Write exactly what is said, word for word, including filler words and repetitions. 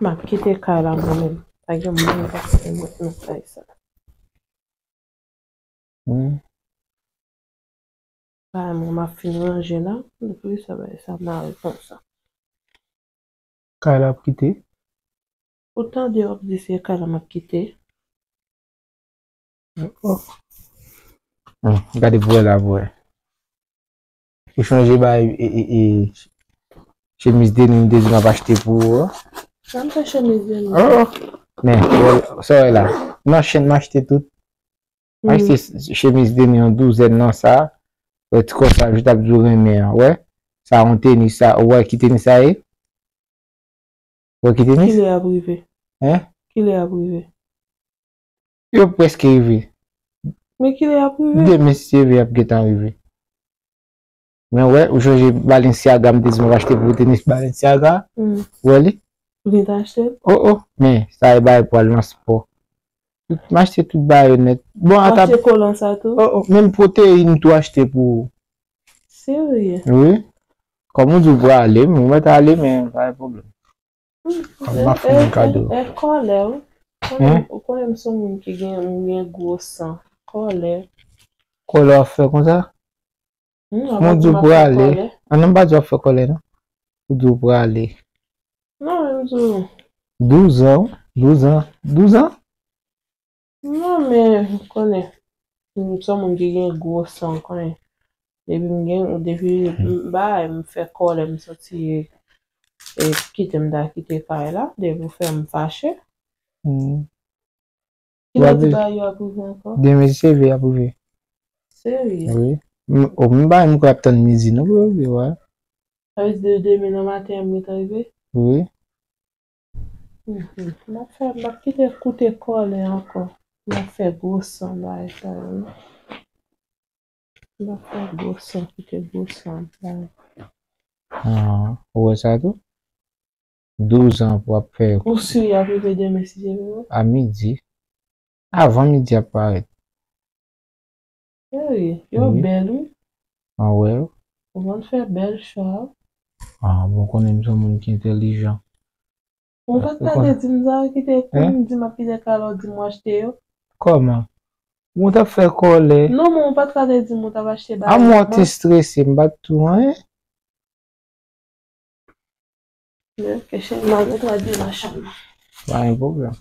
M ap kite kay la mwen menm. Pa gen moun k ap kite mwen nan kay sa. Hmm. Kay mwen, m ap fin ranje la. Depi sa, bagay sa mare konsa. Kay la ap kite? Ou tande w ap di se kay la m ap kite? Oh. Hmm, gade pou wè la pou wè. Ou chonje bay e, e, e, chemiz denim te di m ap achte pou ou an? Sa m fè chemiz denim? Oh, oh. Men, wè, sa wè la. Nan chenn m achte tout. M achte s- chemiz denim yon douzèn nan sa. Wè ti kò sa, jis ap di w renmen an. Wè? Sa yon tenis sa. Ou wè ki tenis sa ye? Wè ki tenis? Kilè y ap rive? Hein? Kilè y ap rive? Yo prèske rive. Men kilè y ap rive? Demen si Dye vle y ap gentan rive. Men wè, ou chonje Balenciaga, m te di m ap achte pou ou tenis Balenciaga? Hmm. Wè li? Ou gentan achte l? Oh, oh, men sa e bagay pou al nan spò. M achte tout bagay yo nèt. Bon, ata achte kolan sa tou? Oh, oh, menm pwoteyin m tou achte pou ou. Serye? Wi. Kòm ou di w prale, m mèt ale, men pa gen pwoblèm. M ap fè yon kado. E, e, e, kòlè, wi. Ou konnen, hein? Ou konnen m se yon moun ki gen, m gen gwo san. Kòlè. Kòlè w ap fè konsa? Hmm, mwen di w prale. An non, m pa di w ap fè kòlè, non. Ou di w prale. Non, men m di w. Douz an, wi. Douz an. Douz an? Non, men, ou konnen. M se yon moun ki gen gwo san, ou konnen. Depi m gen, depi m bay, m fè kòlè, m santi, e, kite m ta kite kay la, depi w fè m fache. Hmm. Kilè ti bagay yo ap rive ankò? Demen si Dye vle y ap rive. Serye? Wi. M, o, m pa menm kwè ap tann midi, non, pou yo rive, wè. Sa vle di demen nan maten, y ap gentan rive? Wi. Mhm. M ap fè, m ap kite koute kòlè ankò. M ap fè gwo san bagay sa yo, non. M ap fè gwo san, kite gwo san bagay. Ah, ou wè sa tou? Douz an pou ap fè. Ou si y ap rive demen si Dye vle? A midi. Avan midi ap parèt. Wi, yo bèl, wi. An wè yo. Ou konn fè bèl chwa. Ah, bon, konnen m se yon moun ki entèlijan. Ou pa t ka te di m sa, ki te pou m di m ap kite kay la, ou di m w achte yo. Kòman? Ou t ap fè kòlè. Non, men ou pa t ka te di m ou t ap achte bagay. A mwen te strese, m pa t tou anyen. Men, kèchè, m al retwadi nan chanm nan. Pa gen pwoblèm.